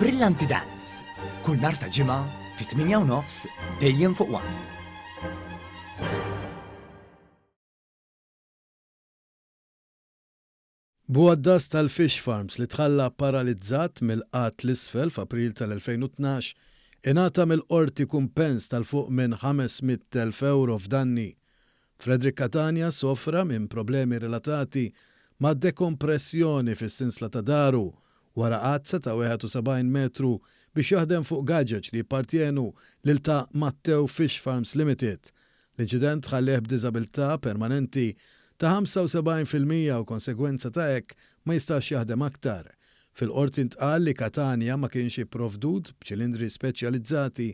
Brillanti Dance, kull nhar ta' Ġimgħa fit-8 u nofs dejjem fuq One. Bugħaddas tal-fish farms li tħalla paralizzat mill-qgħad 'l isfel f'April tal-2012 ingħata mill-Qorti kumpens ta' 'l fuq minn 500,000 ewro f'danni. Frederick Catania sofra minn problemi relatati ma' dekompressjoni fis-sinsla ta' daru wara għadsa ta' 71 metru biex jaħdem fuq gaġeġ li jippartjenu lil ta' Matteo Fish Farms Limited L-inċident ħallieh b'diżabilità permanenti ta' 75% u konsegwenza ta' hekk ma jistax jaħdem aktar. Fil-Qorti ntqal li Catania ma kienx ipprovdut b'ċilindri speċjalizzati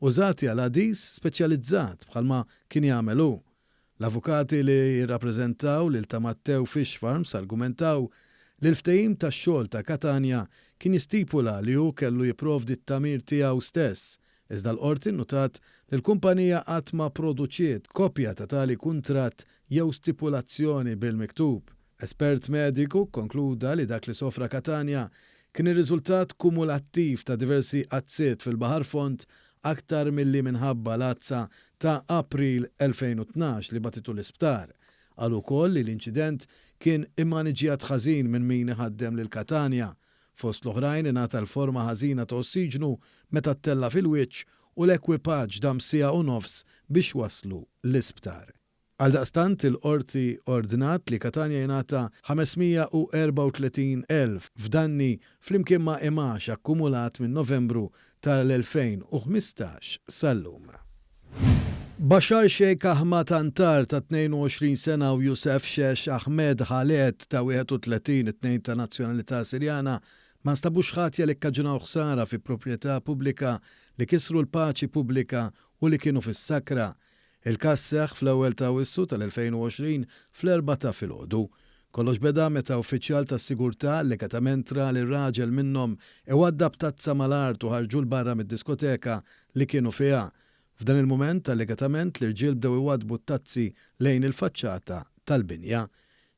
użati għal għadis speċjalizzat bħalma kien jagħmel hu. L-avukati li jirrappreżentaw lil Ta' Matteo Fish Farms argumentaw li l-ftehim tax-xogħol ta' Catania kien jistipula li hu kellu jipprovdi t-tagħmir tiegħu stess Iżda l-Qorti nnutat li l-kumpanija qatt ma pproduċiet kopja ta' tali kuntratt jew stipulazzjoni bil-miktub. Espert mediku kkonkluda li dak li sofra Catania kien ir-riżultat kumulattiv ta' diversi għadsiet fil-baħar fond aktar milli minħabba l-għadsa ta' April 2012 li bagħtitu l-isptar. Qal ukoll li l-inċident kien immaniġġjat ħażin minn min iħaddem lil Catania. Fost l-oħrajn ingħata l-forma ħażina ta' ossiġnu meta ttella' fil-wiċċ u l-ekwipaġġ dam siegħa u nofs biex waslu l-isptar. Għaldaqstant il-Qorti ordnat li Catania jingħata 534 elf f'danni flimkien ma' imgħax akkumulat minn Novembru tal-2015 sal-lum. Bashar Sheikh Ahmad Antar ta' 22 sena u Yousef Shesh Ahmed Khaled ta' 31, it-tnejn ta' nazzjonalità Sirjana, ma nstabux ħatja li kkaġunaw ħsara fi proprjetà pubblika, li kisru l-paċi pubblika u li kienu fis-sakra. Il-każ seħħ fl-ewwel ta' Awwissu tal-2020 fl-erbgħa ta' filgħodu. Kollox beda meta uffiċjal tas-sigurtà allegatament ra lil raġel minnhom iwaddab tazza mal-art u ħarġu 'l barra mid-diskoteka li kienu fiha. F'dan il-mument, allegatament, l-irġiel bdew iwaddbu t-tazzi lejn il-faċċata tal-binja.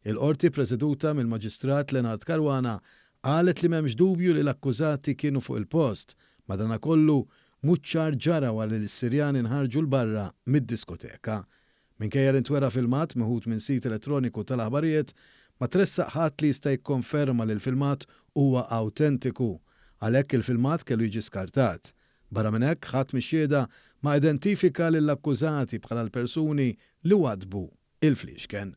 Il-Qorti ppreseduta mill-Maġistrat Leonard Caruana qalet li m'hemmx dubju li l-akkużati kienu fuq il-post, madanakollu mhux ċar ġara wara li s-Sirjani nħarġu 'l barra mid-diskoteka. Minkejja li ntwera filmat meħud minn sit elettroniku tal-aħbarijiet, ma tressaq ħadd li jista' jikkonferma li l-filmat huwa awtentiku. Għalhekk il-filmat kellu jiġi skartat. Barra minn hekk, ħadd mix-xhieda ma identifika lill-akkużati bħala l-persuni li waddbu l-fliexken.